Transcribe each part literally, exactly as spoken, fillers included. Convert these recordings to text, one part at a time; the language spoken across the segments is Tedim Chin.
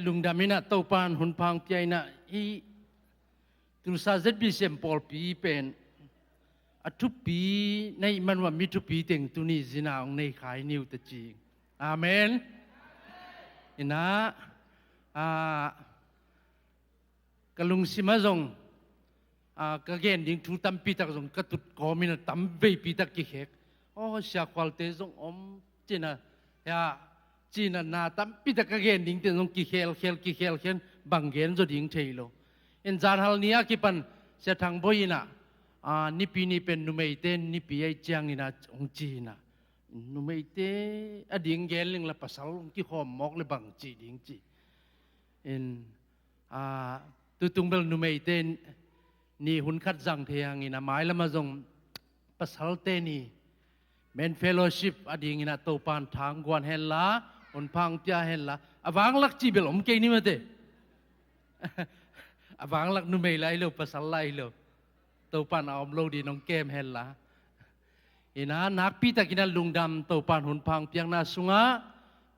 Lungdam in ah Topa'n hun pha hong pia in ah, hih Tulsa Z B C M pawlpi pen a thupi na hih man un ah mi thupi teng tuni zin ah hong nei kha hi ni uh teh ci. Amen. In ah, ah, ka lungsim ah zong, ah, ka gen ding thu tampi tak zong ka tut kawm in ah tam veipi tak kikhek. Aw, Sia Khualte zong om ci in ah, ya, ci in ah na tampi tak ka gen ding teng zong kikhelkhel, kikhelkhel, bang gen zaw ding thei lo. In zanhal ni a kipan Sia Thang Bawi in ah, ah, Nipi ni pen numeite nipi ahih ciangin ah hong ci in ah, numeite a ding gen leng la pasal hong kikhawm mawk le bang ci ding ci. In, ah, tutung bel numeite ni hun khat zang thei hangin ah mailam ah zong pasalte ni Men Fellowship a dingin ah Topa'n tha hong guan hen la, hun pha hong pia hen la, a vanglak ci bel om kei ni mate. A vanglak numei lai lo, pasal lai lo. Topa'n a om lo ding hong kem hen la. In ah nakpi takin ah lungdam, Topa'n hun pha hong piakna sungah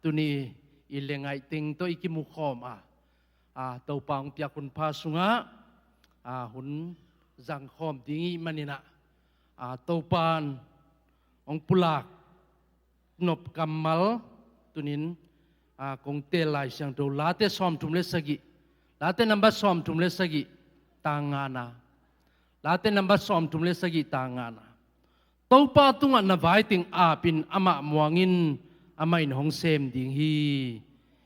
tuni i le ngaih teng tawh i kimu khawm a, ah, Topa hong piak hun pha sungah, ah, hun zang khawm ding i hih manin ah, ah, Topa'n hong pulak nop kammal tunin, ah, kong teel Lai Siangtho Late sawmthum le sagih, Late nambat sawmthum le sagih, tang ngana. Late nambat sawmthum le sagih, tang ngana. Topa tungah na vai teng ap in, amah muang in, amah in hong sem ding hi.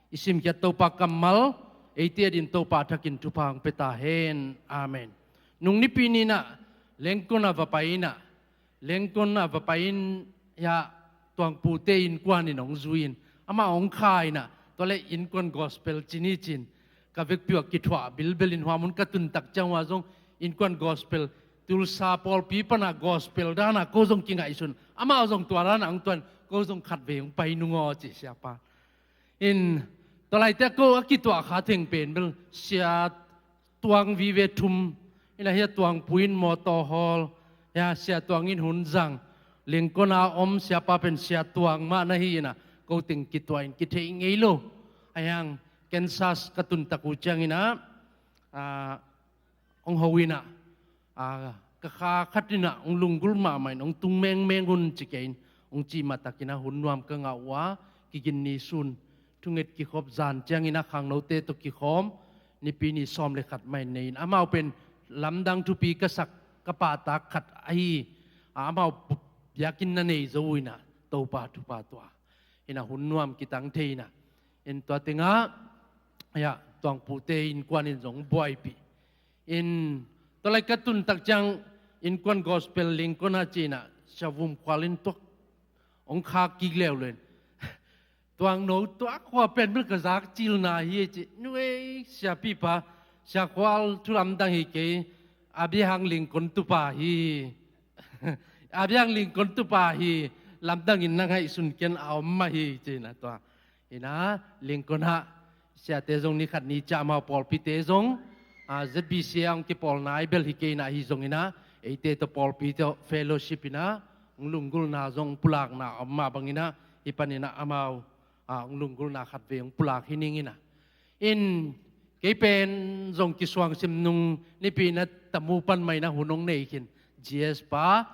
I simkhiat Topa kammal eite adingin Topa thakin thupha hong pia ta hen. Amen. Nung Nipi ni in ah Lenkon ah va pai in ah, Lenkon ah va pai in, ya, Tuangpute innkuan in hong zui in, amah hong kha in ah, tua leh innkuan gospel ci ni ci in, ka vekpi uh ah kithuah bilbel in, hua mun ka tun tak ciang uh ah zong innkuan gospel, Tulsa pawlpi pan ah gospel dan ah ko zong kingaihsun, amah zong tua dan ah hong tuan, ko zong khatvei hong pai nung aw ci, Siapa. In, tua laite ko a kituah kha theng pen bel Sia Tuang vive thum, in ah hih Tuangpu in mawtaw hawl, hih Sia Tuang in hun zang, Lenkon a om Siapa pen Sia Tuang mah na hi in ah, ko teng kituah in kithei ngei lo. Ahi hang Kansas ka tun tak uh ciangin ah, ah, hong ho in ah, ah, ka kha khat in ah hong lunggulh mahmah in, hong tung mengmeng un ci kei in, hong cih mah takin ah hun nuam ka ngah uh a, kigin ni sun, thunget kikhop, zan ciangin ah khangnote tawh kikhawm, Nipi ni sawm le khat mah in nei in, amau pen lamdang thupi ka sak, ka pahtak khat ahi, ah, amau biakinn na nei zo uh in ah, Topa thupha tua in ah hun nuam kitang thei in ah, in tua teng ah, ya, Tuangpute innkuan in zong buaipih. In, tua lai ka tun tak ciang innkuan gospel Lenkon ah ci in ah, Sia Vum Khual in tuak hong khak kik leuleu in, Tuangno, tua khua pen bel ka zak cilna hi ci. Nu ei, Siapipa, Sia Khual thu lamdang hi kei, a bia hang Lenkon tupa hi. A bia hang Lenkon tupa hi, lamdang in na ngaihsun ken, a om mah hi ci in ah tua. In ah Lenkon ah siate zong ni khat ni ciang amau pawlpite zong, ah, Z B C ah hong kipawl nai bel hi kei in ah, ahi zongin ah eite tawh pawlpi tawh fellowship in ah hong lunggulhna zong, pulakna om mah bangin ah, hih panin ah amau, ah, hong lunggulhna khatvei hong pulak hi ning in ah. In, kei pen zong kisuangsim nung Nipi in ah Tamu pan mah in ah hun hong nei khin, G S pa,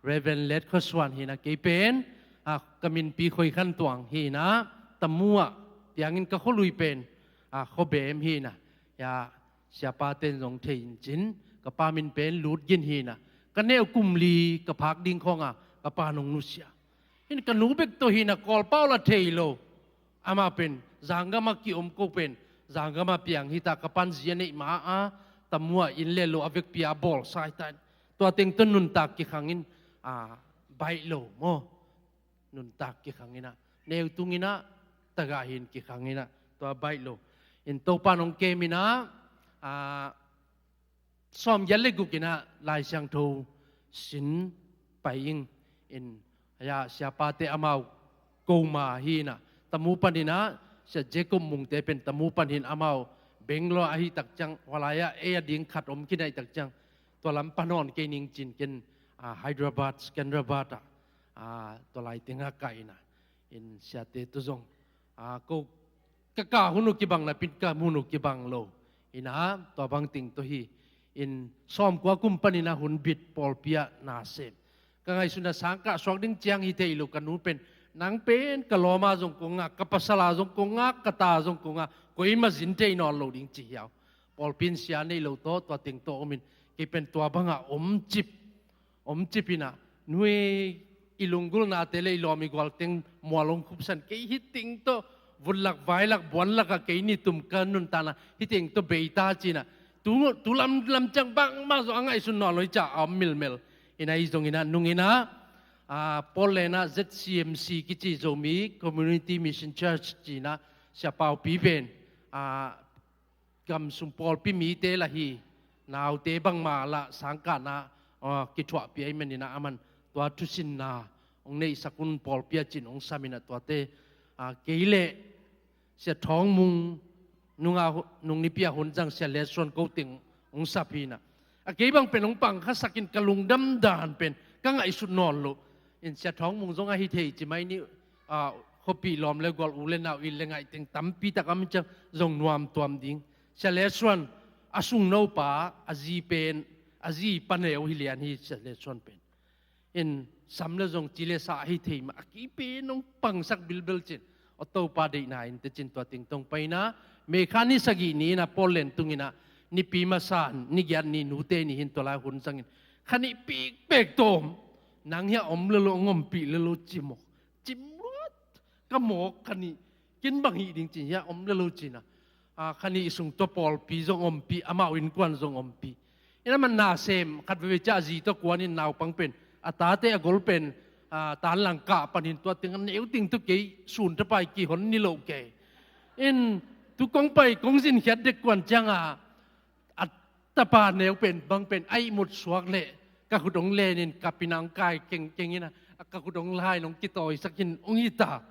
Reverend Let Khua Suan hi in ah, kei pen, ah, ka minpi Khoi Khan Tuang hi in ah, Tamu ah piangin ka khualui pen, ah, Khua Bem hi in ah, ya, Siapate in zong thei in cin, ka pa min pen Lut Gin hi in ah, ka neu kum li ka phak ding khawng ah ka pa'n hong nusia. In ka nu bek tawh hi in ah, Kawlpau la thei lo. Amah pen Zanggam ah kiom, ko pen Zanggam ah piang hi ta, ka pa'n zi a neih ma a, Tamu ah inn le lo a vekpi a bawlsa hi ta. Tua teng tawh nuntak kikhang in, ah, baih lo maw. Nuntak kikhang in ah, neu tung in ah, tagah hi in kikhang in ah, tua baih lo. In Topa'n hong kem in ah, ah, sawmgiat le guk in ah Lai Siangtho sin pai ing. In, ya, Siapate amau ko ma hi in ah, Tamu panin ah, Sia Jacob Mungte pen Tamu pan hi in, amau Bangalore ahih tak ciang, hua lai ah ei a ding khat om khin ahih tak ciang, tua lam pan nawn kei ning cin ken, ah, Hyderabad, Secunderabad ah, ah, tua lai teng ah kah in ah, in siate tawh zong, ah, ko ka kah hun uh kibang napi-in ka mun uh kibang lo. Ina, tua bang teng tawh hi. In sawmkua kum panin ah hun bit pawlpi ah na sem. Ka ngaihsutna sangkah suak ding ciang hi thei lo, ka nu pen, nang pen ka lawm a zong kong ngak, ka pasal a zong kong ngak, ka ta a zong kong ngak, koimah zin thei nawn lo ding ci hiau. Pawlpi in sia nei lo tawh, tua teng tawh om in, kei pen tua bangah om cip, om cip in ah, nui, i lunggulhnate le i lawm i gual teng mual hong khupsan, kei hi teng tawh vun lak vai lak buan lakah kei ni tum ka nuntakna hi teng tawh bei ta ci in ah, tu, tu lam, lam ciang bangmah zong a ngaihsun nawn lo hi ci a, a om milmel. Ina, hi zong in ah, nung in ah, ah, Portland ah Z C M C kici, Zomi Community Mission Church ci in ah, Sia Pau Pi pen, ah, gam sung pawlpi mite lah hi, naute bangmah lah sangkahna, ah, kithuahpih ahih manin ah, aman tua thusinna hong neihsak un pawlpi ah ci in hong sam in ah, tuate, ah, kei le Sia Thawng Mung, nung a hu-, nung nipi a hun zang Sia Let Suan ko teng hong sap hi in ah, a kei bang pen hong pangkhasak in, ka lungdam dan pen ka ngaihsut nawn lo. In Sia Thawng Mung zong ahi thei ci mai ni, ah, khuapih lawm le gual, u le nau, it le ngaih teng tampi tak a om ciang zong nuam tuam ding. Sia Let Suan, a sungnopa, a zi pen, a zi paneu hi lian hi Sia Let Suan pen. In sam le zong ci le sa ahi thei mah, a kei pen hong pangsak bilbel ci in, aw Topa deihna in te ci in tua teng tawh hong pai in ah, May kha ni sagih ni in ah Portland tung in ah, nipi masa ni giat ni, nute ni hi in, tua lai hun zang in, kha nih pikpek tawh om, nang hiah om le lo, hong ompih le lo ci mawk. Cim luat, ka mawk kha nih, ken bang hih ding ci hiah om le lo ci in ah. Ah, kha nih sung tawh pawlpi zong ompih, amau innkuan zong ompih. In aman na sem, khat veve ciah a zi tawh kuan in naupang pen, a tate a gol pen, ah, tanlang kah panin tua teng a neu teng tawh kei sun thapai kihon ni lo kei. In tu kong pai, kong zinkhiat dek kuan ciang a, a tapa neu pen bang pen a ihmut suak leh ka khut hong len in, ka pina hong kai kengkeng in ah, ka khut hong la in hong kitawisak in hong hi ta.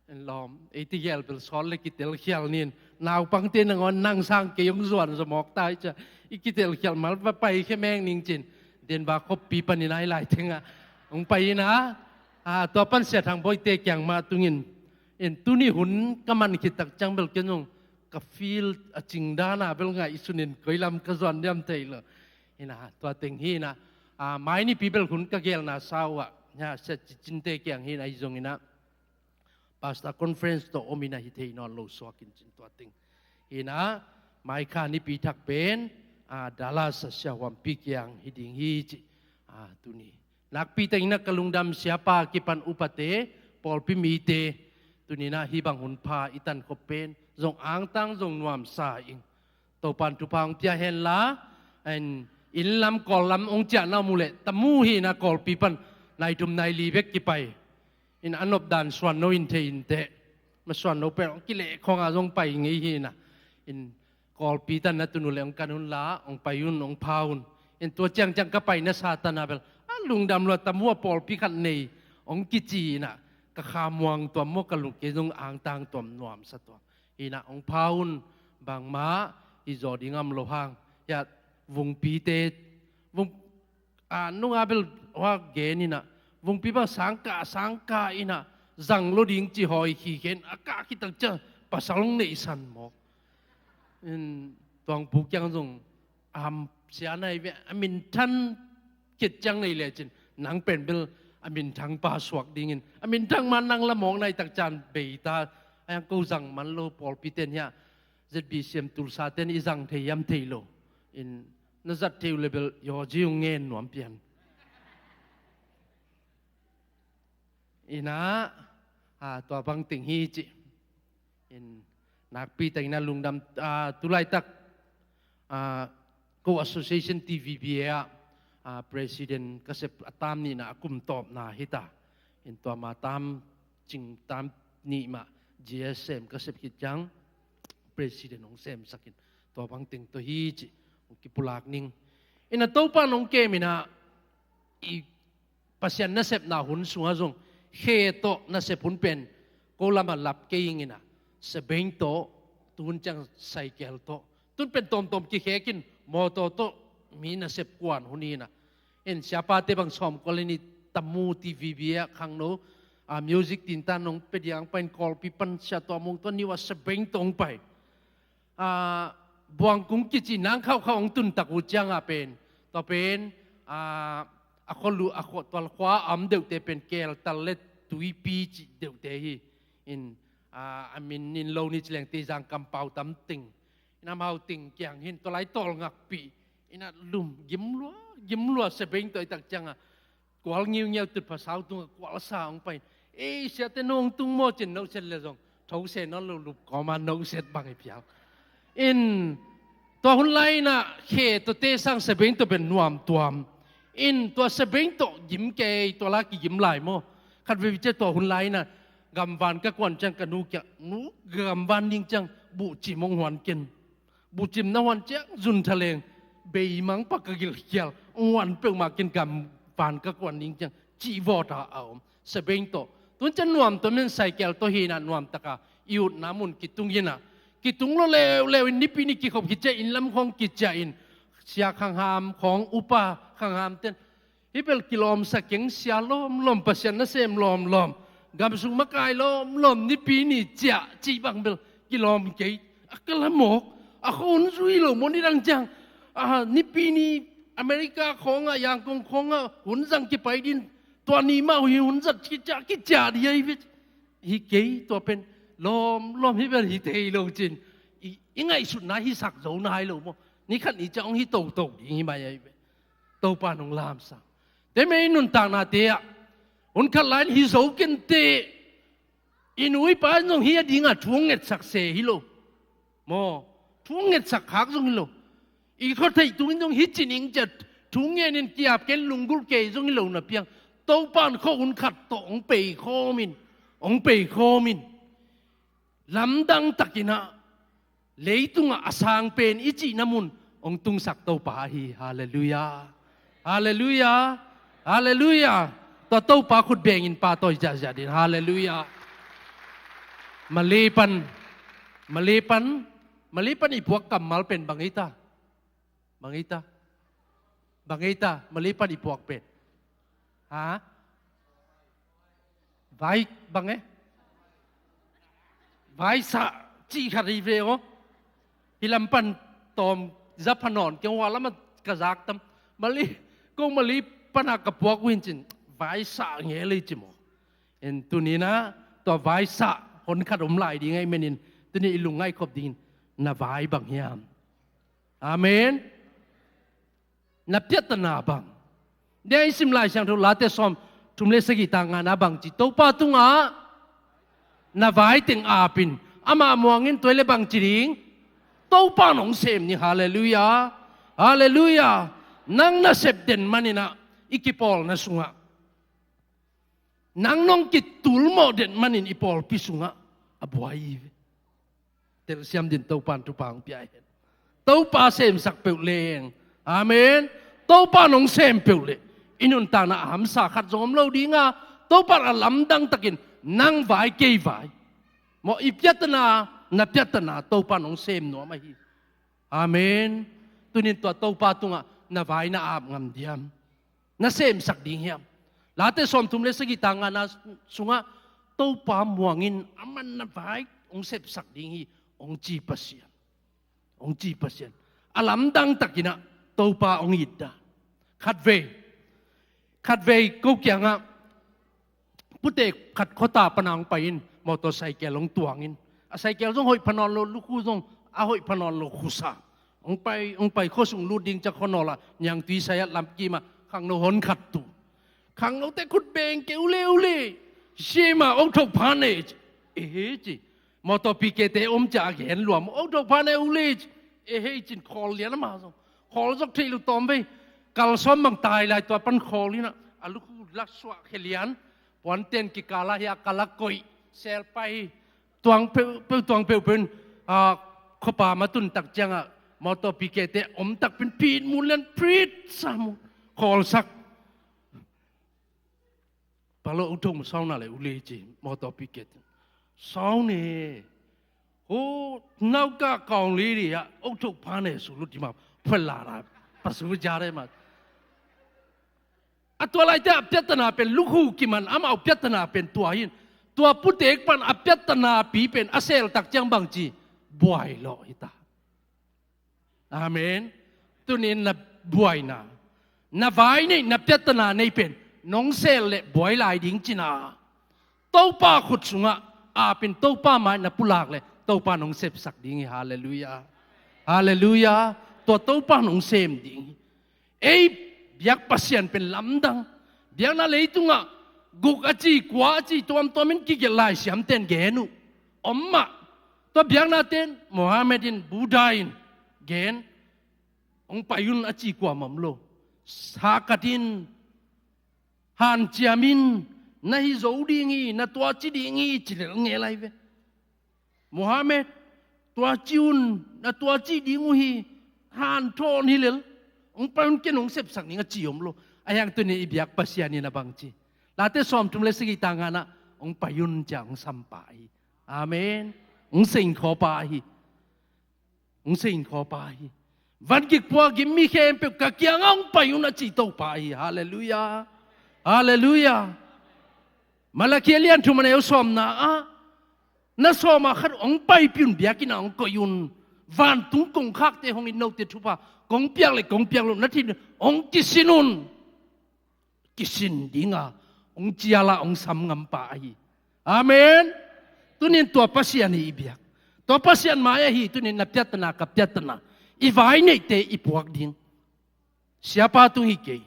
En lawm, ei ti gel bel sawt le kitelkhial ni in, naupangte nangawn nang sang kei hong zuan zaw mawk ta hi ci a, i kitelkhial mal va pai khe meng ning ci in, Denver khuapi panin a hi lai teng ah hong pai in ah, ah, tua pan Sia Thang Bawite kiang mah tung in, in tuni hun ka man khit tak ciang bel ken zong ka feel a cing dan a bel ngaihsun in koi lam ka zuan diam thei lo. In ah, tua teng hi in ah, ah, mai nipi bel hun ka gelna sa uh ah, nia, Sia Ci Cinte kiang hi in ah, hi zong in ah, Pastor Conference tawh om in ah, hi thei nawn lo suak in ci in tua teng hi in ah, mai kha nipi thak pen, ah, Dallas a siahuampi kiang hi ding hi ci, ah, tuni. Nakpi takin ah ka lungdam siapa kipan upate, pawlpi mite, tuni in ah hih bang hun pha i tan khop pen zong angtang zong nuamsa ing. Topa'n thupha hong pia hen la, in, inn lam Kawl lam hong ciahna om uh leh, tamu hi in ah Kawlpi pan nai thum nai li bek kipai. In a nop dan suan no in thei in teh. Ma suan no pen hong kileh khawng a zong pai ngei hi in ah. In Kawlpi tan na tun uh leh hong kan un la, hong pai un, hong pha un. In tua ciangciang ka paina sa tan a bel, a lungdam lua, tamu a pawlpi khat nei hong kici in ah, ka kha muang tuam maw, ka lung kei zong angtang tuam, nuamsa tuam. Hi in ah hong pha un, bangmah i zaw ding a om lo hang. Hiah Vungpite, Vung, a, nunga bel hua gen in ah, Vungpi bang sangkah sangkah in ah, zang lo ding ci hawi khikhen, a kah khit tak ciang pasal hong neihsan mawk. In Tuangpu kiang zong, am, sia nai ve, a minthang khit ciang nei lecin, nang pen bel a minthang pa suak dingin, a minthang man nang la mawk nai tak ciang bei ta, a yang ko zang man lo, pawlpite'n hiah, Z B C M Tulsa te'n i zang thei hiam thei lo. In na zat thei uh leh bel, yaw zi ung, ngen nuam pian. In ah, a, tua bang teng hi ci. In nakpi takin ah lungdam, a, tu laitak, a, ko association T V B A ah, a, president ka sep a tam nihna, a kum tawpna hi ta. In tua ma tam, cing tam nih mah G S M ka sep khit ciang president hong semsak in, tua bang teng tawh hi ci, hong kipulak ning. In ah Topa'n hong kem in ah, i Pasian nasepna hun sungah zong, khe tawh nasep hun pen, ko lamah lap kei ing in ah, sebeng tawh, tu hun ciang cycle tawh, tun pen tawmtawm kikhek in, mawtaw tawh mi nasep kuan hun hi in ah. In siapate bang sawmkua le nih, tamu T V B A ah khangno, a music tintan hong pia ding a hong pai in Kawlpi pan Sia Tua Mung tua niu a Sebeng tawh hong pai. A, Buangkung kici nang khauhkhauh hong tuntak uh ciangah pen tua pen a, a khua lu a khua tual khua a om deuhte pen Keltal le Tuipi cih deuhte hi. In a, a min in lo ni cileng Teizang kampau tam ting. In amau ting kiang hin tua lai tawl ngakpih in a lum gimlua gimlua Sebeng tawh i tak ciangah kual ngiungiau tutphah sau tungah kualsa hong pai in, ei siate nong tung maw cin nohset le zong those nawn lo lup kawma nohset bang i phial. In tua hun lai in a khe tuate sang Sebeng tawh pen nuam tuam. In tua Sebeng tawh gim kei tua la kigim lai maw. Khat veve ciah tua hun lai in a gamvan ka kuan ciang ka nu kiang nu gamvan ding ciang buhcim hong huan ken. Buhcim na huan ciang zun thaleng beimang pak ka gilkial hong huan peuhmah ken gamvan ka kuan ding ciang cih vawt a a om Sebeng tawh. Tun ciang nuam tua min Saikel tawh hi in a nuam taka i utna mun kitung in a kitung lo leuleu in nipi ni kikhop khit ciah inn lam khawng kiciah in sia khangham khawng upa khangham ten hi bel kilawmsa keng sia lawmlawm Pasian nasem lawmlawm gamsung makai lawmlawm nipi ni ciah cih bang bel kilawm kei a ka la mawk a khawng hun zui lo maw nidang ciang a nipi ni America khawngah Yangkong khawngah hun zang kipai din tua ni mah hi hun zak kiciah kiciah di ahi ve. Hi kei tua pen lawmlawm hi bel hi thei lo cin i ngaihsutna hi sak zo nai lo maw. Ni khat ni ciang hong hi toto ding hi mai ahi ve. Topa nong lamsang. Te mei nuntaknate ah hun khat lai in hi zo kente i nu i pa in zong hi a dingah thu hong ngetsak se hi lo. Maw thu hong ngetsak khak zong hi lo. I khuatheih tungin zong hi cining ciat thu ngen in kiap ken lunggulh kei zong hi lo na piang Topa in khua hun khat tawh hong pei khawm in hong pei khawm in lamdang takin ah leitungah a sang pen i cihna mun hong tungsak Topa ahi. Halleluiah. Halleluiah. Halleluiah. Tua Topa khut bengin pa tawi ziahziah din. Halleluiah. Mali pan Mali pan Mali pan i puak kammal pen bang ei ta? Bang ei ta? Bang ei ta Mali pan i puak pen? Ha? Vai bang e? Vaisah cih khat hi ve aw. Hi lam pan tawm za pha nawn keng hua lamah ka zak tam. Mali ko Mali panah ka puak uh hin cin vaisah nge lei ci maw. En tuninah tua vaisah hon khat om lai ding ahi menin tuni i lungngaih khop dingin na vai bang hiam? Amen. Na piattana bang? Dia i sim Lai Siangtho Late sawm thum le sagih tang ngana bang ci Topa tungah na vai teng apin ama muangin tuai le bang ci ding? Topa nong sem ni. Halleluiah. Halleluiah. Nang na sep den maninah i kipawlna sungah nang nong kitulmawh den manin i pawlpi sungah a buai hi ve. Telsiam din Topa in thupha hong pia hen. Topa semsak peuh leng. Amen. Topa nong sem peuh leh i nuntakna a hamsa khat zong om lo dinga Topa a lamdang takin nang vai kei vai maw i piattana na piattana Topa nong sem nuam ahi. Amen. Tunin tua Topa tungah na vai na ap ngam diam? Na semsak ding hiam? Late sawmthum le sagih tang ngana sungah Topa muangin aman na vai hong sepsak ding hi hong ci Pasian. Hong ci Pasian a lamdang takinah Topa hong itda. Khatvei khatvei ko kiangah pute khat khuata pana hong pai in motor cycle hong tuangin a cycle zong hoih phanawn lo lukhu zong a hoih phanawn lo khusa hong pai hong pai khuasung lut ding ca khuanawlah niangtui sayat lamkimah khangno hon khat tu khangnote khut beng ke ule ule sima ong thok phane ehe ci motor pikete om ca a gen luam ong thok phane ule ci ehe cin khawl lian ama zong khawl zok theih lo tawm vei kalsawm bang tai lai tua pan khawl inah a lukhu laksuah khe lian puanten kikala hi a kalak koih selpai tuang peuh peuh tuang peuh peuh in khuapa matun tak ciangah motor pikete om tak pin pit mun lian prit sa mu khawlsak palo u thong sauna le u le ci motor piket saune ho nauka kaung li ri a u thong phane su lut di ma phela na pasu jare ma A tua laite a piattana pen lukhu kiman, amau piattana pen tua hi in. Tua putek pan a piattanapi pen a sel tak ciang bangci buai lawh hi ta. Amen. Tunin na buaina, na vai nei, na piattana nei pen nong sel le buai lai ding cina. Topa khut sungah apin Topa mai na pulak le Topa nong sepsak ding hi. Halleluiah. Halleluiah. Tua Topa nong sem ding hi. Ei biak Pasian pen lamdang. Biakna leitungah guk a ci, kua a ci, tuamtuamin kigelh lai siamten gen uh. Om mah. Tua biaknaten Mohammed in, Buddha in gen, hong pai un a ci kuamah om lo. Hahkat in, hanciam in, na hi zo ding hi, na tuaci ding hi, ci lel ngel lai ve. Mohammed, tuaci un, na tuaci ding uh hi, hanthawn hi lel. Hong pai un, ken hong sepsak ning a ci om lo. A hiang tunin i biak Pasian in a bangci, Late sawmthum le sagih tang ngana, hong pai un cia hong sampa hi. Amen. Hong sengkhawpa hi. Hong sengkhawpa hi. Van kikpua gim mi khempeuh ka kiangah hong pai un a ci Topa hi. Halleluiah. Halleluiah. Malakhi a lian thum a neu sawmna ah, na sawma khat hong paipih un, biakinn ah hong koih un. Vantung kongkhakte hong in, note thupha kong piak le kong piak loh na theih ding hong kisin un. Kisin dinga hong ciala hong sam ngampa ahi. Amen. Tunin tua Pasian hi i biak. Tua Pasian mai ahi, tunin na piattana, ka piattana, i vai neihte i puak ding. Siapa tung hi kei,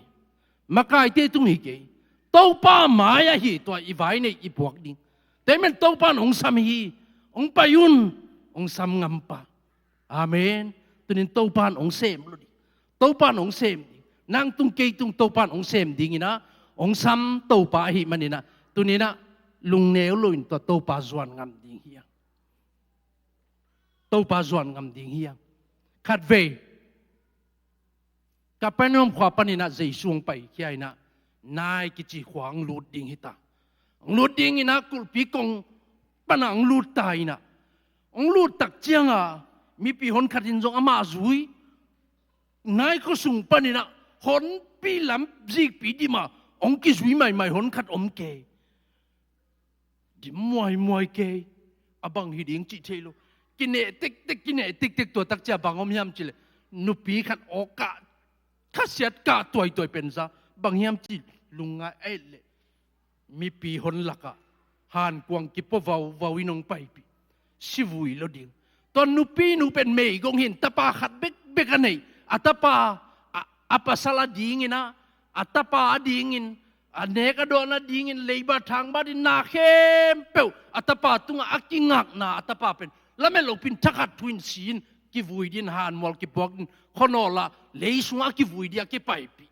makaite tung hi kei. Topa mai ahi tua i vai nei i puak ding. Tua ahih man Topa in hong sam hi. Hong pai un, hong sam ngampa. Amen. Tunin Topa in hong sem lo ding. Topa in hong sem ding. Nang tung kei tung Topa in hong sem ding in ah, hong sam Topa ahih manin ah, tunin ah lungneu loin tua Topa zuan ngam ding hi hang. Topa zuan ngam ding hi hang. Khatvei Kapernaum khua panin ah Jesu hong paikhia in ah, Nain kici khua hong lut ding hi ta. Hong lut ding in ah kulhpi kong panah hong lut ta in ah, hong lut tak ciangah mipi honkhat in zong amah zui. Nain khuasung panin ah honpi lam zikpi dimah hong kizui maimai honkhat om kei. Dim muaimuai kei, a bang hi ding cih thei lo. Kineh tektek, kineh tektek, tua tak ciah bang om hiam cih leh, nupi khat aw kah, khasiat kah tuaituai pen za, bang hiam cih lungngai a et leh, mipi hon lakah hankuang kipua vauvau in hong paipih. Sivui lo ding. Tua nupinu pen meigong hi in, tapa khat bekbek a nei. A tapa, a, a pasal a dingin ah, a tapa a dingin, a nek a dawn a dingin, leiba thangba ding, na khempeuh a tapa tungah a kingakna, a tapa pen lamet lopi in thakhat thu in si in, kivui ding, hanmual kipuak ding, khuanawl ah lei sungah a kivui ding a kipaipih.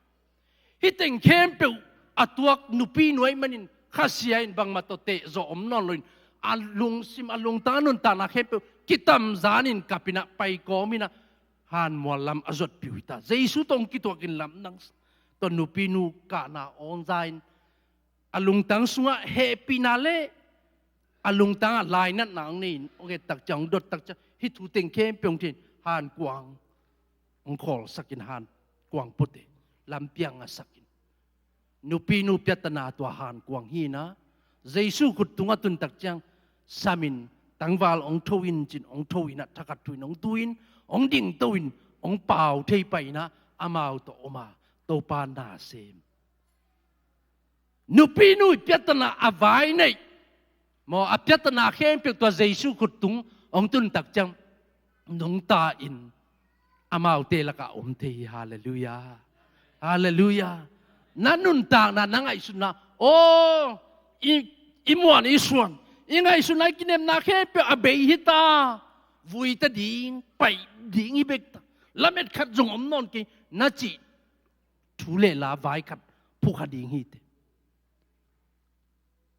Hih teng khempeuh a tuak nupinu ahih manin khasia in bangmah tawh tehzawh om nawn loin, a lungsim, a lungtang, a nuntakna khempeuh kitamzan in kap in ah, pai kawm in ah, hanmual lam a zuatpih uh hi ta. Jesu tawh hong kituakin lamdang, tua nupinu kahna awn za in, a lungtang sungah hehpihna le a lungtangah lainatna hong nei in, hong et tak ciang, hong dot tak ciang, hih thu teng khempeuh hong thei in, hankuang hong khawlsak in, hankuang puate lampi ah ngasak in. Nupinu piattana tua hankuang hi in ah, Jesu khut tungah tun tak ciang, sam in, tangval hong tho in ci in, hong tho in ah, thakhat thu in hong tu in, hong dingto in, hong pau thei pai in ah, amau tawh om a, Topa nasem. Nupinu i piattana, a vai neih maw, a piattana khempeuh tua Jesu khut tung hong tun tak ciang, nungta in amaute lakah om thei hi. Halleluiah. Halleluiah. Na nuntakna, na ngaihsutna, aw, i, i muan i suan, i ngaihsutna, i kinepna khempeuh a bei hi ta. Vui ta ding, pai ding hi bek ta. Lamet khat zong om nawn kei, na cih thu le la vai khat phu kha ding hi teh.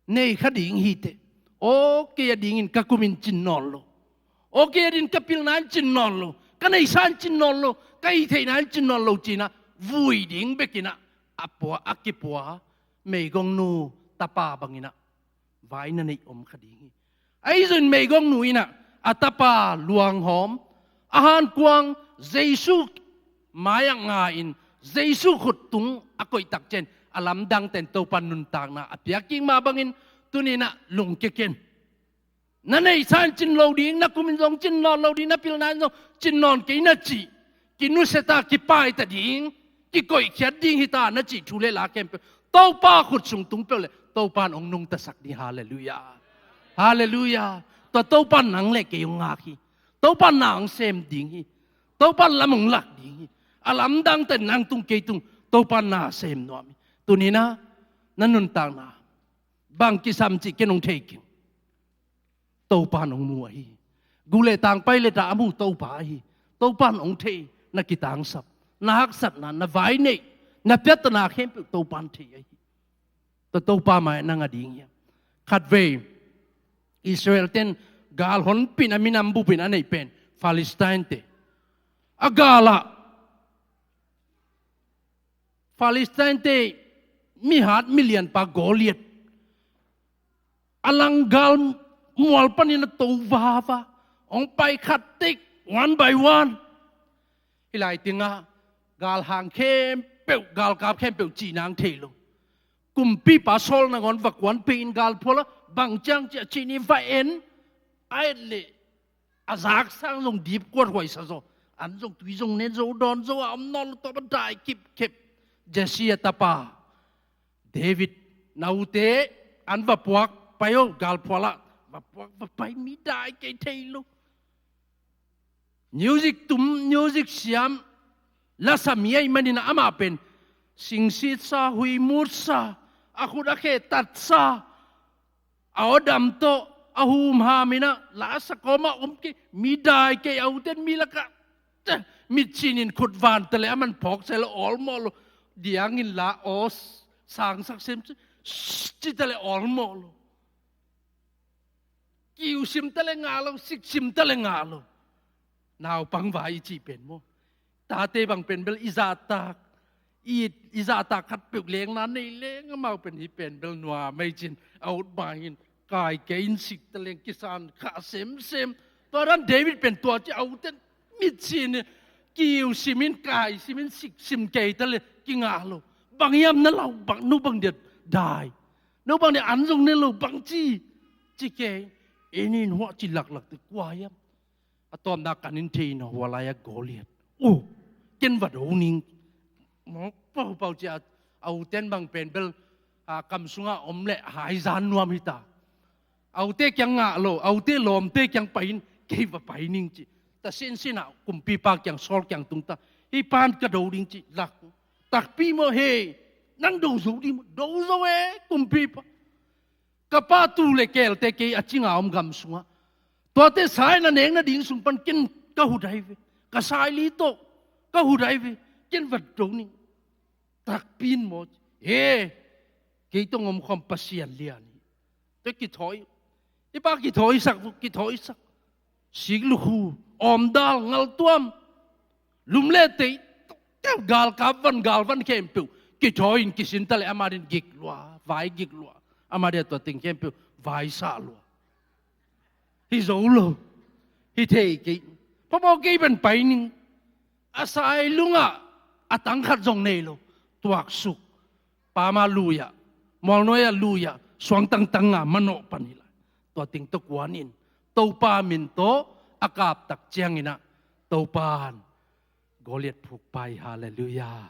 Nei kha ding hi teh. Aw, kei a dingin ka kum in cin nawn lo. Aw, kei a dingin ka pilna in cin nawn lo. Ka neihsa in cin nawn lo. Ka hih theihna in cin nawn lo ci in ah, vui ding bek in ah, a pua, a kipua meigongnu tapa bang in ah vai na neih om kha ding hi. Ahi zongin meigongnu in ah, a tapa luanghawm, a hankuang Jesu mai-ah nga in, Jesu khut tung a koih tak ciang, A lamdang ten Topan nuntakna a piak kik mah bangin tuni-in ah lungkia ken. Na neihsa in cin lo ding, na kum in zong cin nawn lo ding, na pilna in zong cin nawn kei na cih, kinusia ta, kipai ta ding, kikoihkhiat ding hi ta na cih thu le la khempeuh Topa khut sung tung peuh leh Topan hong nungtasak ding. Halleluiah. Halleluiah. Tua Topan nang le kei hong ngak hi. Topan na hong sem ding hi. Topan lam hong lak ding hi. A lamdang ten nang tung kei tung Topan na sem nuam hi. Tuni-in ah na nuntakna bang kisam cih ken hong thei keng. Topan hong mu ahi. Gu le tang, pai le ta a mu Topa ahi. Topan hong thei. Na kitangsap, na haksatna, na vai neih, na piattana khempeuh Topan thei ahi. Tua Topa mai-ah na nga ding hiam? Khatvei Israel ten gal honpin a minam bupin a neih pen Palestine te. A galah Palestine te mihat milianpa Goliath a langgal mual panin a to vava, hong pai khat tek, one by one. Hih lai tengah galhang khempeuh, galkap khempeuh cih nang thei lo. Kumpipa Saul nangawn va kuan pei-in galphual ah, bang ciang ci-a cih ni va en, a et leh a zaksang zong dip kuat huaisa zaw. An zong tui zong nen zo dawn zo a om nawn lo, tua bang dai kipkhep. Jesse a tapa David naute an va puak, pai aw galphual ah, va puak va pai, mi dai kei thei lo. Music tum, music siam, lasa mi ahih manin ah amah pen singsitsa, huimutsa, a khut a khe tatsa, a aw dam tawh a humham in ah lasa kawmah om kei, mi dai kei, a uten mi lakah, teh, mitcin in khut van ta leh aman phawk sa lo, awlmawh lo, diang in la aw sangsak sem ci, ci ta leh awlmawh lo. Kiu sim ta leh ngah lo, sik sim ta leh ngah lo. Naupang vai i cih pen maw, tate bang pen bel i zahtak, i, i zahtak khatpeuh lengna nei leng amau pen hih pen bel nuam ei cin, a ut ma-in kai kei in sik ta leng kisan khah semsem. Tua dan David pen tua ci, a uten mitcin in kiu simin, kai simin, sik sim kei ta leh kingah lo. Bang hiam na lau, bang, no bang dia dai, no bang dia an zong ne lo, bang ci, ci kei. En in huah ci laklak teh kua hiam? A tawpna kan in thei in ah, hua lai-a Goliath. Uh, ken va do ning. Mawk paupau ci-a, a uten bang pen bel, a, kam sungah om leh haizan nuam hi ta. A ute kiang ngah lo, a ute lawmte kiang pai in, kei va pai ning ci. Ta sinsin ah kumpipa kiang, Saul kiang tung ta. Hih pan ka do ding ci lak. Takpi maw, hei, nang do zo ding maw? Do zo e, kumpipa. Ka pa tuu le keelte kei a cinga om gam sungah, tuate sa in a nek nading sung pan ken ka hut ahi ve. Ka saili tawh ka hut ahi ve. Ken va do ning. Takpi in maw? He, kei tawh om khawm Pasian lian hi. Tua kithawi, i pa kithawisak, kithawisak. Sik lukhu, awmdal, ngaltuam, lum le tei, galkap van, galvan khempeuh kithawi in kisin ta leh amah din gik lua, vai gik lua. Amah dia tua teng khempeuh vaisah lua. Hi zo lo, hi thei kei. Phamawh kei pen pai ning. A sai lungah a tang khat zong nei lo. Tuaksuk, pama lui-ah, mualnuai-ah lui-ah, suang tangtang a manawh pan hi lai. Tua teng tawh kuan in, Topa min tawh a kaptak ciangin ah, Topan Goliath phukpai. Halleluiah.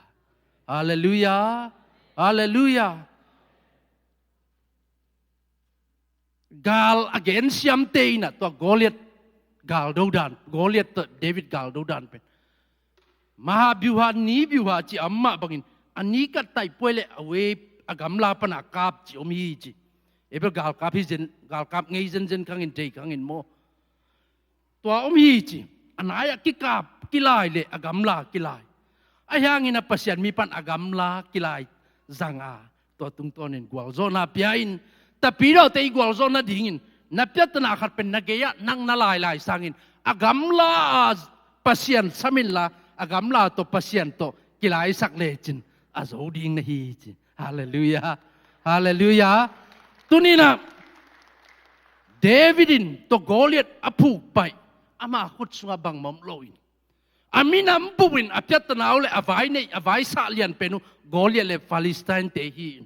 Halleluiah. Halleluiah. Gal a gensiamte in ah tua Goliath galdo dan, Goliath tawh David galdo dan pen, maha biuha, ni biuha ci a om mah bangin, a ni kat taih puai leh a wei, a gamla pana kap ci om hi ci. Ei bel galkap hi zen, galkap ngei zenzen khang in, thei khang in maw. Tua om hi ci. A nai-ah kikap kilai leh a gamla kilai. Ahi hangin a Pasian mi pan a gamla kilai zang a, tua tungtawnin gualzawhna pia in, Tapidawte i gualzawh nadingin na piattana khat pen na gei-ah nang na lailai sangin a gamla-a Pasian sam inla, a gamla tawh Pasian tawh kilaisak lecin a zo ding na hi ci. Halleluiah. Halleluiah. Tuni-in ah David in tua Goliath a phukpaih, ama khut sungah bangmah om loin, A minam bup in a piattana uh le a vai neih, a vaisah lian pen uh Goliath le Palestine-te hi.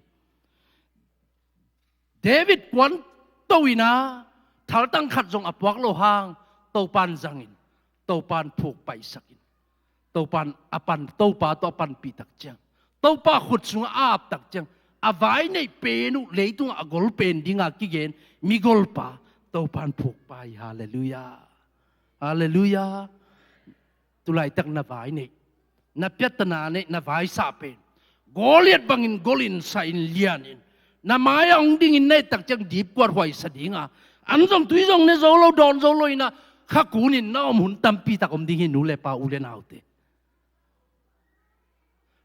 David kuan to in a, thaltang khat zong a puak lo hang, Topan zangin, Topan phukpaisakin, Topan a pan, Topa tawh a panpih tak ciang, Topa khut sungah a ap tak ciang, a vai neih pen uh leitungah a gol pen dinga kigen migolpa Topan phukpai. Halleluiah. Halleluiah. Tulaitak na vai neih, na piattana neih, na vaisah pen Goliath bangin golin, sahin, lianin, na mai-ah hong dingin na et tak ciang dipkuat huaisa dinga, an zong tui zong ne zo lo, dawn zo lo in a, kha kunin na om hun tampi tak om ding hi, nu le pa, u le naute.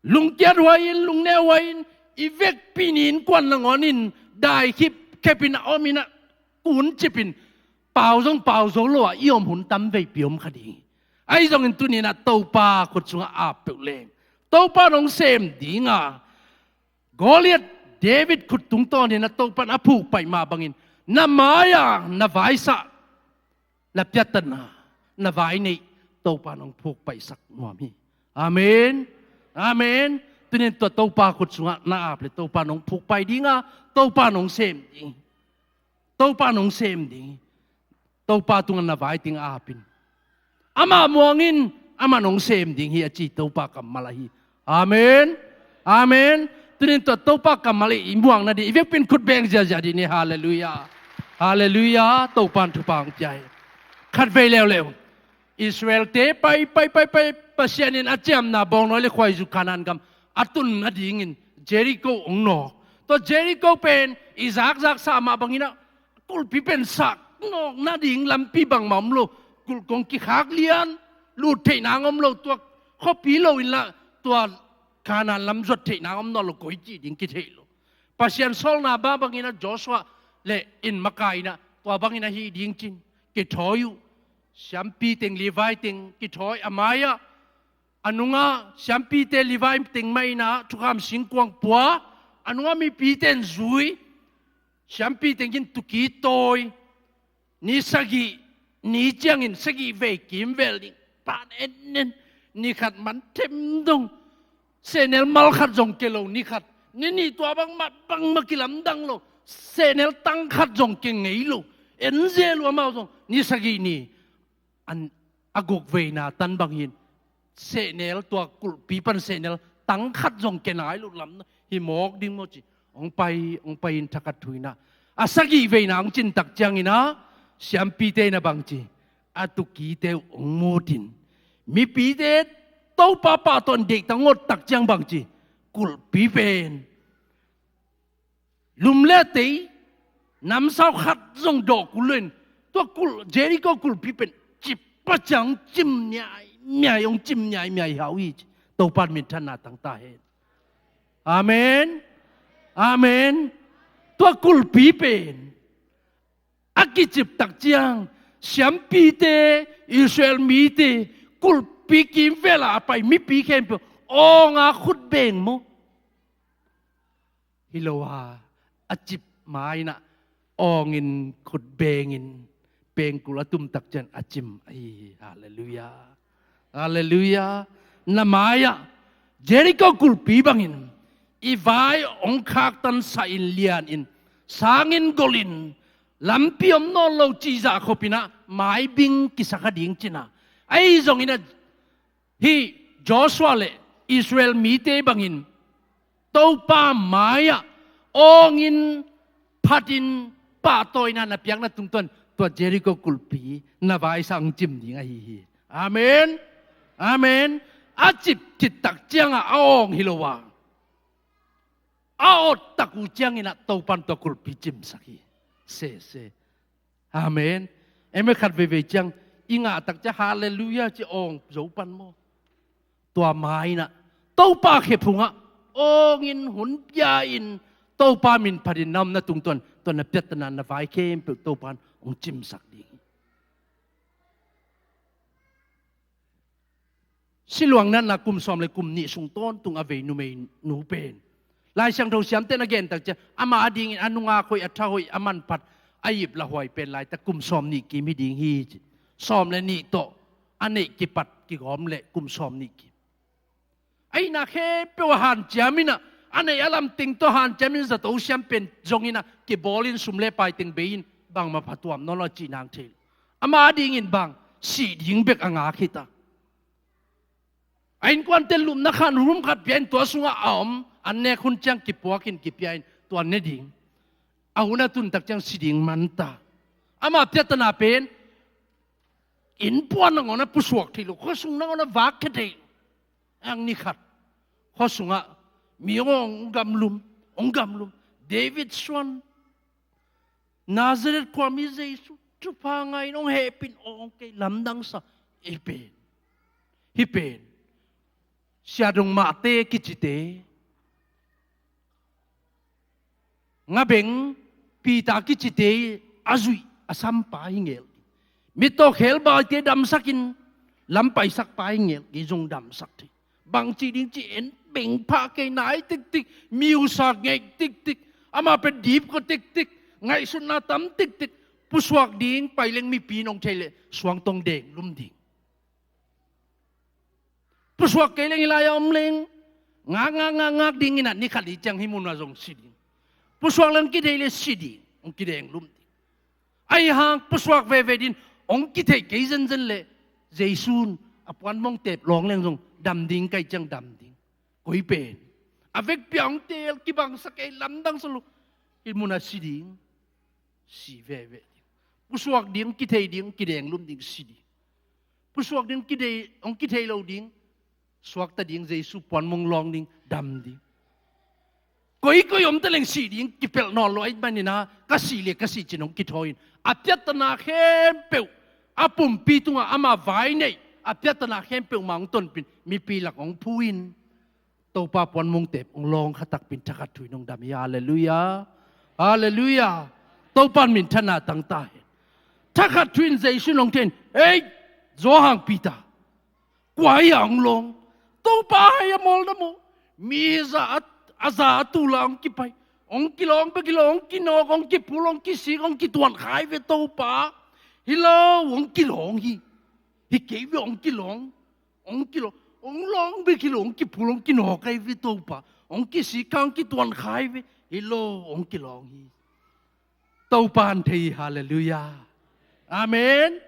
Lungkiat huai in, lungneu huai in, i vekpi ni innkuan nangawnin daikhip khepin a om in a, kuncipin, pau zong pau zo lo a i om hun tamveipi om kha ding hi. Ahi zongin tuni-in a Topa khut sungah ap peuh leng, Topa in hong sem dinga, Goliath David khut tungtawnin a Topan a phukpaih mah bangin, na mai-a na vaisah, na piattana, na vai neih, Topan hong phukpaihsak nuam hi. Amen. Amen. Tunin tua Topa khut sungah na ap le Topan hong phukpai dinga, Topan hong sem ding. Topan hong sem ding. Topa tungah na vai teng apin, amah muangin, amah in hong sem ding hi, a ci Topa kammal ahi. Amen. Amen. Tunin tua Topa kammal i muang nading, i vekpin khut beng ziahziah dih ni. Halleluiah. Halleluiah. Topan thupha hong pia hi. Khatvei leuleu, Israel-te pai, pai, pai, pai, Pasian in a ciamna bawngnawi le khuaizu Kanaan gam a tun nadingin Jericho hong nawk. Tua Jericho pen i zakzaksa mah bangin a, kulhpi pen sak nawk nading lampi bangmah om lo. Kulh kong kikhak lian, lut theih nang om lo, tua khuapi lo inla, tua Kanaan lam zuat theih nang om nawn lo, koici ding kitheih lo. Pasian sawlna mah bangin a Joshua le in makai in a, tua bangin a hih ding cin kithawi uh. Siampi teng, Levi teng kithawi a mai-ah, a nungah siampite, Levi teng mah in a thukham singkuang pua, a nungah mipite in zui, siampi teng in tuki tawi, ni sagih ni ciangin sagih vei kimvel ding, pan ennen, ni khat man them dong, sehnel mal khat zong kia lo, ni khat, ni nih tua bangmah, bangmah kilamdang lo, sehnel tang khat zong kia ngei lo, en zel uh amau zong, ni sagih ni, an, a guk veina tan bang hi in, sehnel, tua kulhpi pan sehnel tang khat zong kia nai lo lam hi mawk ding maw ci. Hong pai, hong pai in thakhat thu in a, a sagih veina hong cin tak ciangin a, siampite in a bang ci, a tukite uh hong mut in, mipite Topa pahtawi in deihtak hong ot tak ciang bang ci, kulhpi pen lum le tei, namsau khat zong dawh kul lo in, tua kulh, Jericho kulhpi pen cip a ciang hong cim miaimiai, hong cim miaimiai hau hi ci. Topa in minthanna tang ta hen. Amen. Amen. Tua kulhpi pen a kicip tak ciang, siampite, Israel mite, kulhpi kimvel a a pai mipi khempeuh awng a khut beng maw? Hi lo a, a cip ma in a, awngin khut bengin, pengkul a tum tak ciang a cim ahi hi. Halleluiah. Halleluiah. Na mai-ah Jericho kulhpi bangin i vai hong khaktan, sahin, lianin, sangin, golin, lampi om nawn lo cih zah khopin a, maibing kisa kha ding cin a, ahi zongin a, hih Joshua le Israel mite bangin Topa mai-ah awngin, phatin, pahtawina na piakna tungtawn tua Jericho kulhpi na vaisang cim ding ahi hi. Amen. Amen. A cip khit tak ciangah a awng hi lo a, a awt tak uh ciangin a Topan tua kulhpi cimsak hi. Sese. Amen. Em, khat veivei ciang i ngah tak ciang halleluiah ci awng zo pan maw? Tua ma in a, Topa khe phungah awngin, hun pia-in, Topa min phatin na omna tungtawn tua na piattana, na vai khempeuh Topan hong cimsak ding hi. Siluang natna kum sawm le kum nih sung tawntung a vei numei nu pen, Lai Siangtho siamte'n a gen tak ciang, ama adingin a nungak hoih, a tha hoih, a manphat, a ip lauhuai pen laitak kum sawm nih kim hi ding hi ci. Sawm le nih tawh a neih kipat kigawm leh kum sawm nih kim. A itna khempeuh a hanciam in ah, a neih a lamteng tawh hanciam in zato siam pen zong in ah, kibawl in sum le pai teng bei in, bangmah phatuam nawn lo a cih nang thei lo. Ama adingin bang, sih ding bek a ngak hi ta. A innkuante lupna khan room khat pia in, tua sungah a om, an nek hun ciang kipuak in kipia in, tua ne ding. A hun a tun tak ciang si ding man ta. Ama piattana pen, inn puan nangawn a pusuak thei lo, khuasung nangawn a vak khia thei lo. Ang ni khat, khuasungah mi hong gamlum, hong gamlum. David suan, Nazareth khuami Jesu, thupha ngah in hong hehpih in, hong kei lamdang sa. Hih pen, hih pen, Sia Dong Mate kicite, Nga Beng Peter kicite a zuih a sampa hi ngel ding. Mittaw khebaite damsak in, lam paisakpa hi ngel ding, zong damsak thei. Bang ci ding ci en, beng pha kei, nai tiktik, miusa ngeih tiktik, ama pen dipkua tiktik, ngaihsutna tam tiktik, pusuak ding pai leng mipi in hong thei leh suangtong denglum ding. Pusuak kei leng hih lai-ah om leng, ngak, ngak, ngak, ngak ding in ah, ni khat ni ciang hih mun ah zong si ding. Pusuak leng hong kitheih leh si ding, hong kidenglum ding. Ahi hang pusuak veve ding, hong kitheih kei zenzen leh Jesu in a puanmong tep lawng leng zong dam ding, kai ciang dam ding. Koi pen, a vekpi-a hong teel, kibangsak ei, lamdang sa lo, hih mun ah si ding. Si veve ding. Pusuak ding, hong kitheih ding, hong kidenglum ding, si ding. Pusuak ding, hong kitheih, hong kitheih lo ding, suakta ding, Jesu puanmong lawng ding, dam ding. Koikoi om ta leng si ding, kipelh nawn lo ahih manin ah, ka sih leh ka sih ci-in hong kithawi in. A piattana khempeuh, a pumpi tungah ama vai neih, a piattana khempeuh mah hong tonpih in, mipi lak hong phu in. Topa puanmong tep hong lawng kha takpi in thakhat thu-in hong dam hi. Halleluiah. Halleluiah. Topa in minthanna tang ta hen. Thakhat thu-in Jesu in hong thei in, "Ei, Johan, Peter, kua hi-a hong lawng? Topa hai a mawl na maw? Mi za a, a za a tul-a hong kipai, hong kilawng bek hi lo, hong kinawk, hong kiphul, hong kisik, hong kituan kha hi ve Topa. Hi lo, hong kilawng hi. Hi kei ve, hong kilawng. Hong kilawng, hong lawng bek hi lo, hong kiphul, hong kinawk hi ve Topa. Hong kisik kha, hong kituan kha hi ve. Hi lo, hong kilawng hi." Topa in thei hi. Halleluiah. Amen.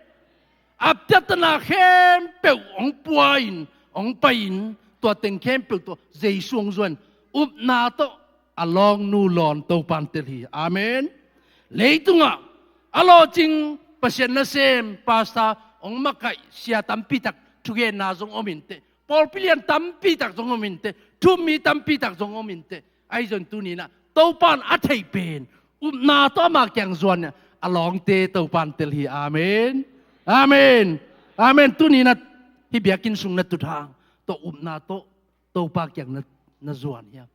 A piattana khempeuh hong pua in, hong pai in, tua teng khempeuh tawh Jesu hong zuan, upna tawh a lawngnu lawn Topa in tel hi. Amen. Leitungah a lawhcing, Pasian nasem, pastor, hong makaih, sia tampi tak thugenna zong om inteh. Pawlpi lian tampi tak zong om inteh. Thummi tampi tak zong om inteh. Ahi zong tuni-in ah Topa in a theih pen, upna tawh ama kiang zuan a, a lawngte Topa in tel hi. Amen. Amen. Amen. Tuni-in ah hih biakinn sung na tut hang, tua upna tawh Topa kiang na, na zuan hiam?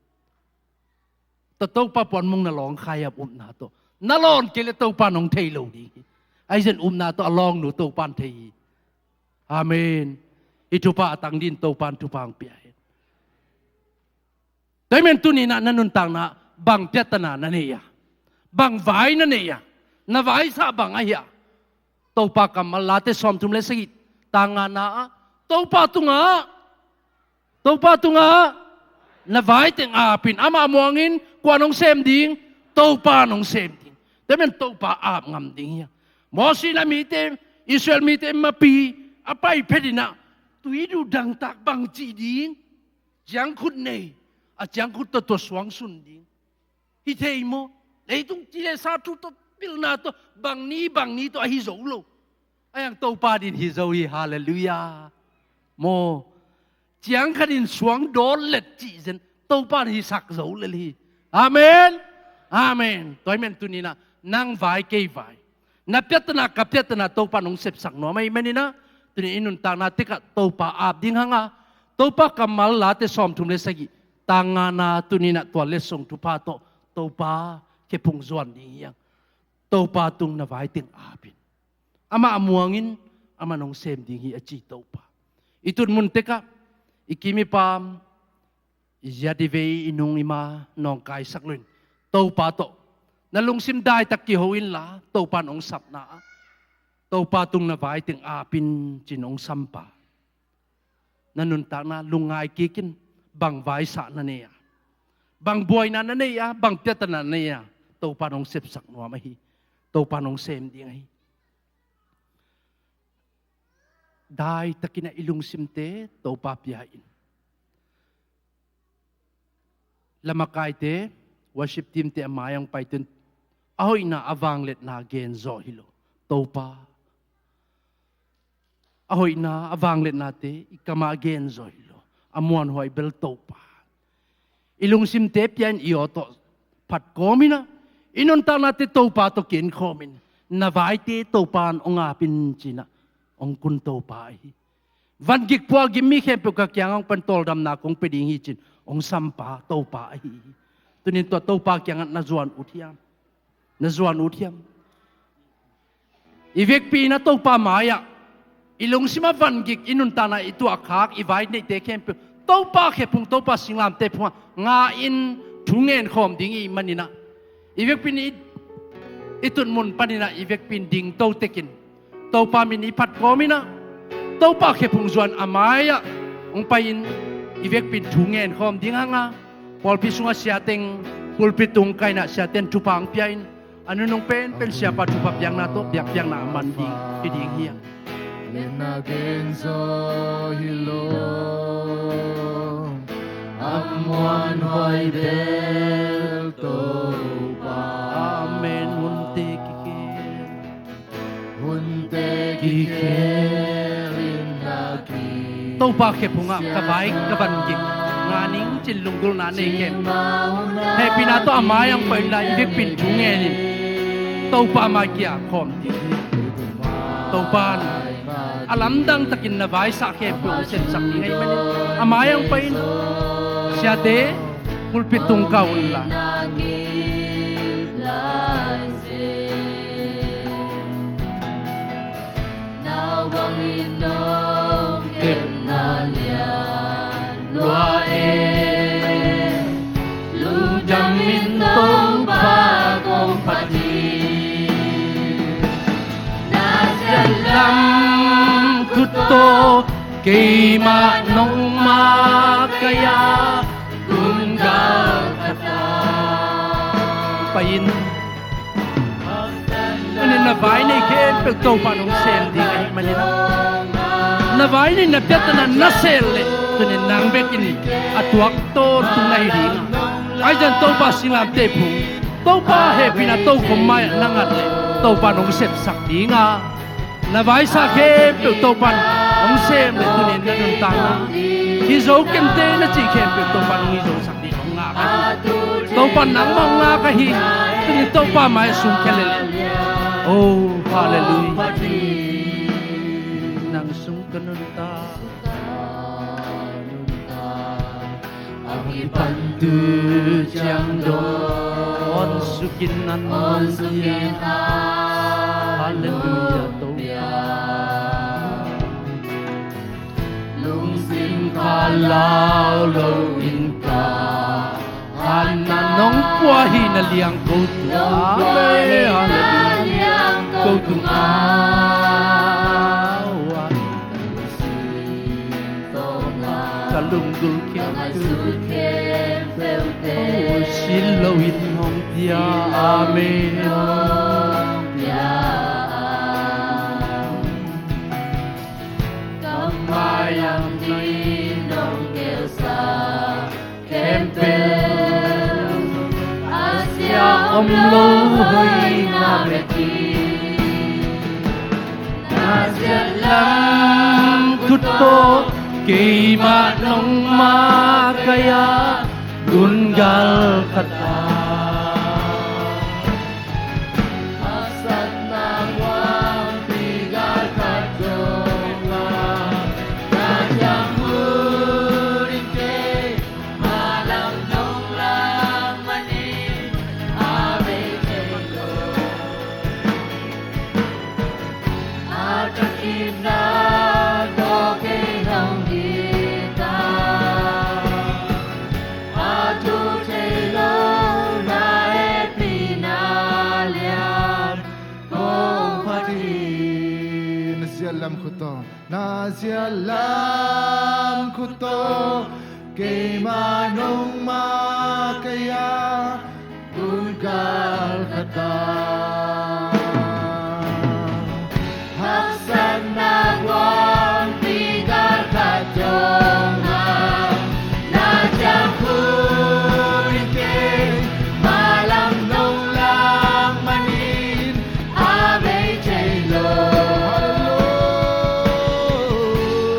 Tua Topa puanmong na lawng kha hiam upna tawh? Na lawn kei leh Topa in hong thei lo ding hi. Ahi zong upna tawh a lawngnu Topa in thei hi. Amen. Hih thupha a tang dingin Topa in thupha hong pia hen. Tua ahih manin tuni-in ah na nuntakna ah bang piattana na nei a, bang vai na nei a, na vaisa bang ahi a? Topa kammal, Late sawmthum le sagih, tang ngana ah, Topa tungah, Topa tungah na vai teng ap in. Amah muang in, kua in hong sem ding? Topa in hong sem ding. Tua ahih manin Topa ap ngam ding hi a. Moses in a mite, Israel mite mapi a pai phet in ah, tui duh dangtak bang ci ding? Ciangkhut nei, a ciangkhut tawh tua suang sun ding. Hi thei maw? Leitung ci le sa thu tawh, pilna tawh, bang ni bang ni tawh ahi zo lo. Ahi hang Topa adingin hi zo hi. Halleluiah. Maw, ciang khat in suang dawn let cih zen, Topa in hisak zo lel hi. Amen. Amen. Tua ahih manin tuni-in ah nang vai, kei vai, na piattana, ka piattana Topa in hong sepsak nuam ahih manin ah, tuni-in i nuntakna tek ah Topa ap ding hang a, Topa kammal, Late sawmthum le sagih, tang ngana, tuni-in ah tua letsong thupha tawh Topa khephung zuan ding hi hang. Topa tung na vai teng ap in. Amah a muang in, amah in hong sem ding hi, a ci Topa. I tun mun tek ah, i kim i pam, i ziat i vei, i nung i ma nawngkaisak loin, Topa tawh na lungsim daitak kiho inla, Topa in hong sapna ah, Topa tung na vai teng ap in ci-in hong sampa. Na nuntakna lungngai kik in, bang vaisah na nei a, bang buaina na nei a, bang piattana na nei a, Topa in hong sepsak nuam ahi. Topa in hong sem ding ahi. Daitakin ah i lungsimte Topa pia in. Lamakaite, worship team te a mai-ah hong pai teng, a hoihna a vangliatna gen zawh hi lo. Topa, a hoihna a vangliatnate i kamah gen zawh hi lo. A muanhuai bel Topa. I lungsimte pia in, i aw tawh phat kawm in ah, i nuntaknate Topa tawh kinkhawm in, na vaite Topa in hong ap in ci-in ah hong kun Topa ahi. Van gik pua gim mi khempeuh ka kiangah hong pan, tawldamna kong pia ding hi ci-in hong sampa Topa ahi hi. Tuni-in tua Topa kiangah na zuan ut hiam? Na zuan ut hiam? I vekpi in ah Topa mai-ah i lungsim a van gik, i nuntakna i tuahkhak, i vai neihte khempeuh Topa khephung, Topa singlamteh phungah nga in thu ngen khawm ding i hih manin ah, i vekpi in i, i tutmun panin ah i vekpi in dingto tekin, Topa min i phat kawm in ah, Topa khephung zuan a mai-ah hong pai in, i vekpi in thu ngen khawm ding hang a, pawlpi sungah sia teng, pulpit tung kai in ah sia teng thupha hong pia in, a nunung penpen siapa thupha piakna tawh biakpiakna a man ding hi ding hi hang. Len a gen zaw hi lo, a muanhuai bel Topa. Amen. Hunte kikhel, hunte kikhel in na ki. Topa khephungah ka vai ka van gik, nga ning ci-in lunggulhna nei khempeuh, hehpihna tawh a mai-ah hong pai unla, i vekpi in thu ngen in, Topa mai kia khawm ding hi. Topa in a lamdang takin na vaisah khempeuh hong sepsak ding ahih manin, a mai-ah hong pai in. Siate, pulpit tung kah unla. Lungdam in Topa kong phat hi. Na siatlam khut tawh keimah nong makaih a, gun galkhat ah pai in. Tuni-in na vai nei khempeuh Topa in hong sem ding ahih manin, na vai nei, na piattana na sel leh, tuni-in nang bek in a tuak tawntung na hi ding a. Ahi zongin Topa singlamteh phung, Topa hehpihna tokhom mai-ah na ngat leh, Topa in hong sepsak ding a. Na vaisah khempeuh Topa in hong sem leh, tuni-in na nuntakna, hi zo kei ning na cih khempeuh Topa in hong hi zosak ding, hong ngak ahi. Topa in nangmah hong ngak ahi. Tuni-in Topa mai-ah sungkhia lel in. Oh, halleluiah. Nang sung ka nuntak, a kipan tu ciang dawn, awn sukin an, awn sukin an. Halleluiah, Topa. Lungsim kha lau loin ka, hanna nong pua hi na liang ko tung. Amen. Halleluiah. Ko tung a, ka lunggulh khempeuh, oh, sil loin hong pia. Amen. Ka mai-ah ding nong gelsa khempeuh, a sia om lo hoihna bek hi. Na siatlam khut tawh keimah nong makaih a, gun galkhat ah. Haksatna huangpi galkhat dongah, ka ciang hun in kei, a lam dong lam manin, a vei thei lo. A takin na tawh kei nong it a, a tu thei lo Na zialam khut tawh keima nong makaih a, gun galkhat a, haksatna guangpi galkhat dong a, na ciangkhut in keima lam nong lak manin, a bei thei lo.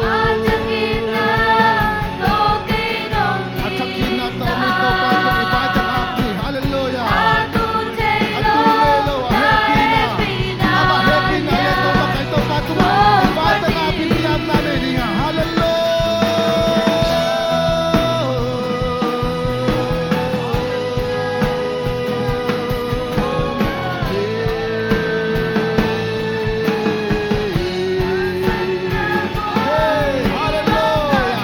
Hallelujah. A thakin a tawh mi Topa tungah i vaitang ap ni. Hallelujah. A tun thei lo. A tun thei lo. A hehpihna. Amah hehpihna lian tawh makaih Topa tungah i vaitang ap ni. Ki-apna nei ding a. Hallelujah. Hey, hallelujah.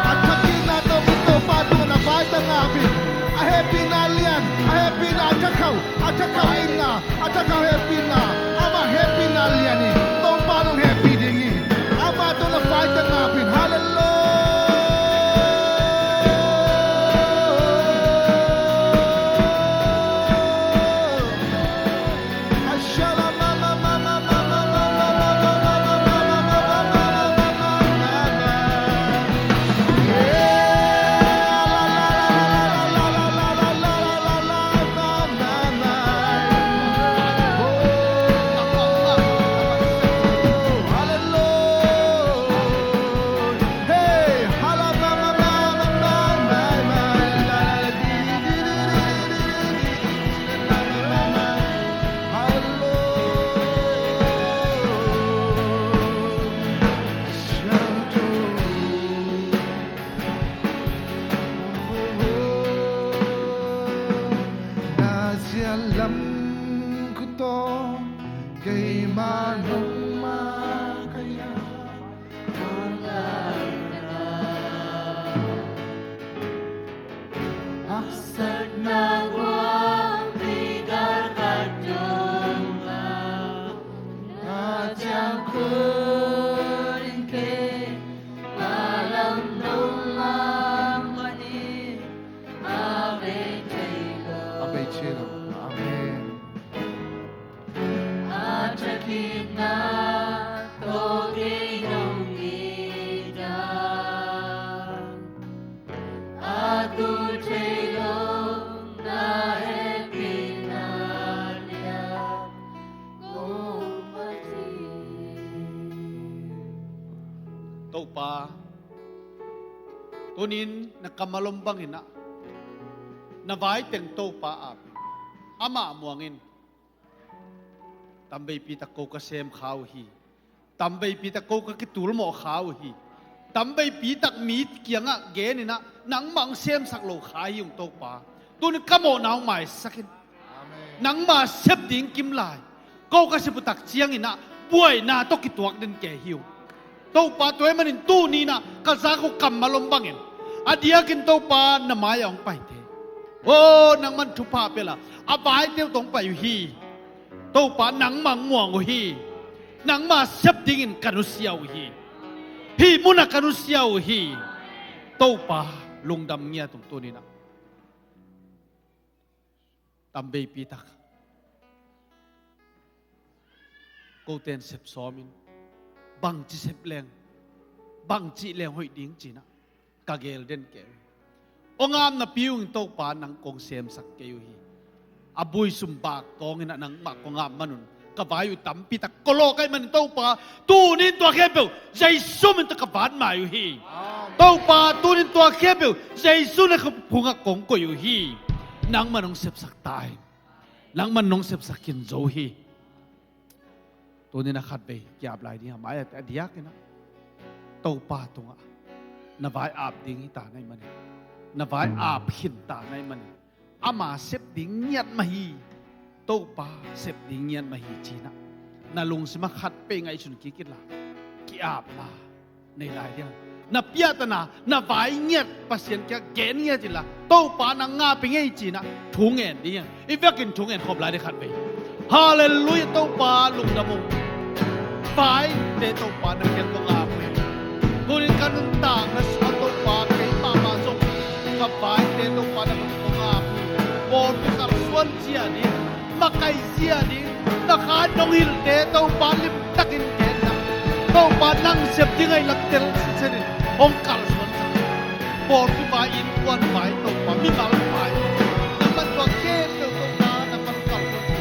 A thakin a tawh mi Topa tungah na vaitang ap in. A hehpihna lian, a hehpihna a thakhauh, a thakhauh itna, a thakhauh hehpihna, amah hehpihna lian hi. Topa nong hehpih ding hi. Amah tawh na vaitang ap in. Hallelujah. Na zialam khut tawh keima nong makaih a, haksatna guangpi galkhat dong a, na ciangkhut in keima lam nong lak manin, a bei thei lo. A bei thei lo. Amen. A thakin a tawh kei nong it a, a tun thei lo na hehpihna lian kong phat hi. Topa, tunin na kammal om bangin ah, na vai teng Topa ap in, amah muang in. Tamveipi tak ko ka sem kha uh hi. Tamveipi tak ko ka kitulmawh kha uh hi. Tamveipi tak mi kiangah gen in ah, nangmah hong semsak lo kha hi ung Topa. Tunin ka mawhna hong maisak in. Amen. Nangmah sep ding kim lai. Ko ka sep uh tak ciangin ah, buaina tawh kituak den kei hi ung. Topa, tua ahih manin tuni in ah ka zak uh kammal om bangin, a diakin Topa na mai-ah hong paite. Aw, nangman thupha pia la, a vaite uh tawh hong pai uh hi. Topa, nangmah hong muang uh hi. Nangmah sep dingin ka nusia uh hi. Hih munah ka nusia uh hi. Topa, lungdam ngiat ung tuni in ah. Tamveipi tak kote in sep sawm in, bangci sep leng, bangci leng hoih ding ci in ah ka geel den kei uh hi. Hong ap napi ung in Topa, nang kong semsak kei uh hi. A buisum bak tawng in ah nangmah kong ap man un, ka vai uh tampi tak ko lawh ka hih manin Topa, tunin tua khempeuh Jesu min tawh ka vat mai uh hi. Amen. Topa, tunin tua khempeuh Jesu na phungah kong koih uh hi. Nangman hong sepsak ta in. Nangman hong sepsak khin zo hi. Tunin a khatvei ki-ap lai ding a, mai-ah a diakin ah Topa tungah na vai ap ding hi ta na hih manin, na vai ap khin ta na hih manin, ama sep ding ngiat mah hi. Topa sep ding ngiat mah hi ci in ah na lungsim ah khat peuh ngaihsun kik in la, ki-ap la, nei lai ding a, na piahtana, na vai ngiat Pasian kiang gen ngiat in la, Topa nang ngah peng ei ci in ah thu ngen ding a, i vekin thu ngen khop lai ding khatvei. Halleluiah, Topa lungdam ung. Vaite Topa na kiang kong ap uh hi. Tunin ka nuntakna sungah Topa kei mahmah zong ka vaite Topa na kiang kong ap uh hi. Pawlpi kalsuan zia ding, makaih zia ding, na kha nong hilhte Topa limtakin genna, Topa nang sep ding ahi lam tel sisenin hong kalsuan sak. Pawlpi vai, innkuan vai Topa, mimal vai, nangman tua khempeuh Topa nangman kalsuan.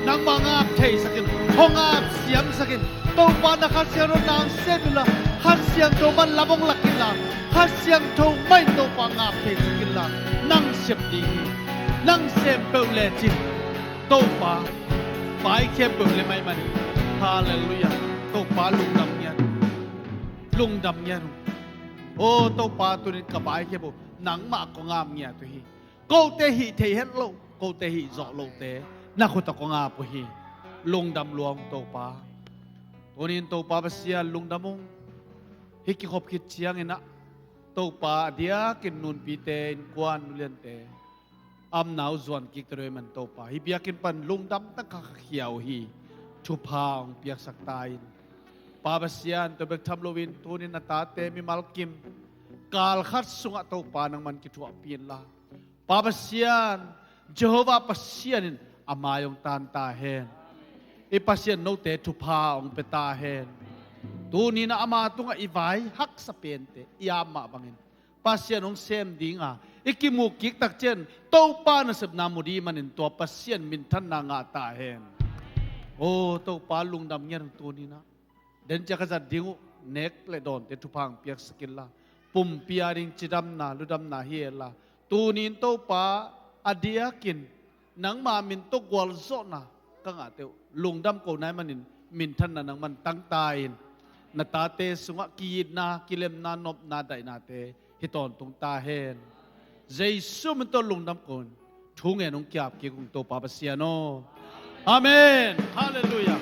Nangmah ngap theisakin, hong ngap siamsakin. Topa na Kha Siangtho nang sem inla, Kha Siangtho man lam hong lak inla, Kha Siangtho mah in Topa ngap theisakin la, nang sep ding hi. Nang sem peuh lecin Topa vai khempeuh le mai man. Halleluiah. Topa lungdam ngiat. Lungdam ngiat uh. O Topa, tunin ka vai khempeuh nangmah kong ap ngiat uh hi. Kote hih thei het loh, kote hih zawh lohte na khut ah kong ap uh hi. Lungdam lua ung Topa. Tunin Topa Pasian lungdam ung. Hih kikhop khit ciangin ah Topa a diakin nunpite, innkuan, nuliante, a omna uh zuan kik ta deuh ahih man Topa, hih biakinn pan lungdam tangkha ka khia uh hi. Thupha hong piaksak ta in. Pa Pasian, tua bek tham loin tunin na tate mimal kim kal khat sungah Topa nangman kithuahpih inla, Pa Pasian, Jehovah Pasian in a mai hong tan ta hen. I Pasian note thupha hong pia ta hen. Tunin ah ama tungah i vai haksa pente i ap mah bangin Pasian hong sem dinga i kimu kik takciang Topa nasepna mu ding manin tua Pasian minthanna ngah ta hen. O Topa, lungdam ngiat ung tunin ah. Den ciang ka zat ding uh nek le dawnte thupha hong piaksak inla, pumpi a ding cidamna, ludamna hi hen la, tunin Topa a diakin nangma min tawh gualzawhna ka ngahte uh lungdam ko na hih manin minthanna nangman tang ta in. Na tate sungah ki-itna, kilemna, nopna, daihnate hi tawntung ta hen. Jesu min tawh lungdam ko in thu ngen hong ki-ap kik ung Topa Pasian aw. Amen. Halleluiah.